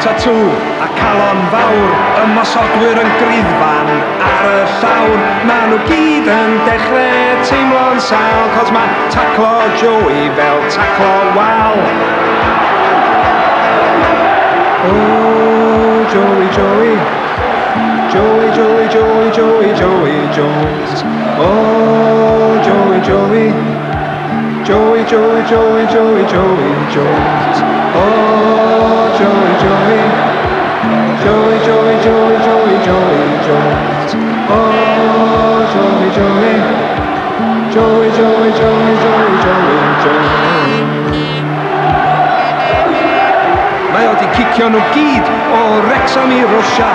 tatŵ a calon fawr, ymosodwyr yn griddfan ar y llawr. Ma' nhw gyd yn dechrau teimlo'n sâl, cos ma' taclo Joey fel taclo wal. Oh, Joey, Joey, Joey, Joey, Joey, Joey, Joey Jones. Oh, Joey, Joey, Joey, Joey, Joey, Joey, Joey Jones. Oh, Joey, Joey, Joey, Joey, Joey, Joey, Joey Jones. Oh, Joey, Joey, Joey, Joey, Joey, Joey, Joey Jones. Mae o di cicio nhw gyd o Wrexham i Rwsia.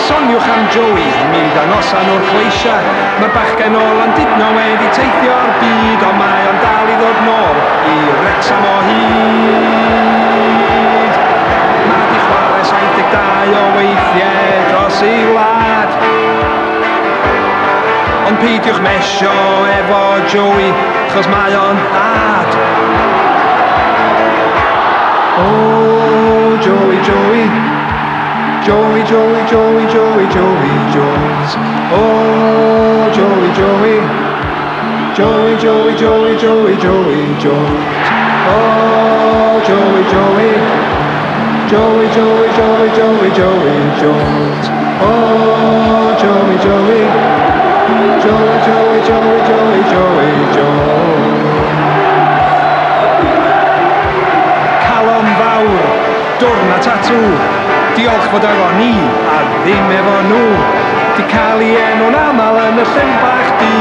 Soniwch am Joey, mi ddangosa nhw'r chleisia. Mae'r bachgen o Landudno wedi teithio'r byd, ond mae o'n dal i ddod nôl i Wrexham o hyd. Mae di chwarae 72 o weithiau dros ei wlad. Ond peidiwch mesio efo Joey, chos mae o'n dad. Oh, Joey, Joey, Joey, Joey, Joey, Joey, Joey Jones. Oh, Joey, Joey, Joey, Joey, Joey, Joey, Joey Jones. Oh, Joey, Joey, Joey, Joey, Joey, Joey, Joey Jones. Oh, Joey, Joey, Joey, Joey, Joey, Joey, Joey Jones. Calon fawr, dwrn a tatŵ, diolch fod efo ni a ddim efo nhw. Di cael ei enw'n aml yn y llyn bach du,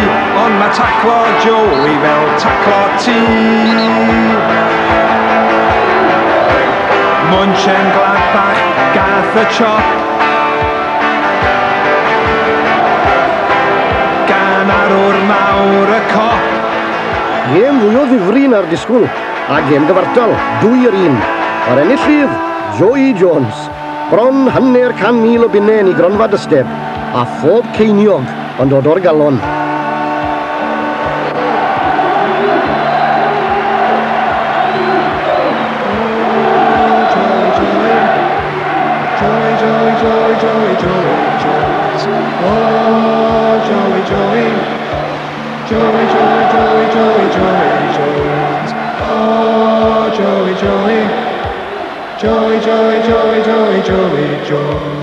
ond mae taclo Joey fel taclo ti. Mönchengladbach gath y chop gan arwr mawr y cop. Gêm fwy o ddifri na'r disgwyl, a gêm gyfartal, 2-1. A'r enillydd, Joey Jones. Bron 500,000 o bunnau yn ei gronfa dysteb, a phob ceiniog yn dod o'r galon. Joey, Joey, Joey, Joey, Joey, Joey, Joey Jones. Oh, Joey, Joey, Joey, Joey, Joey, Joey, Joey Jones. Oh, Joey, Joey, Joey, Joey, Joey, Joey, Joey Jones.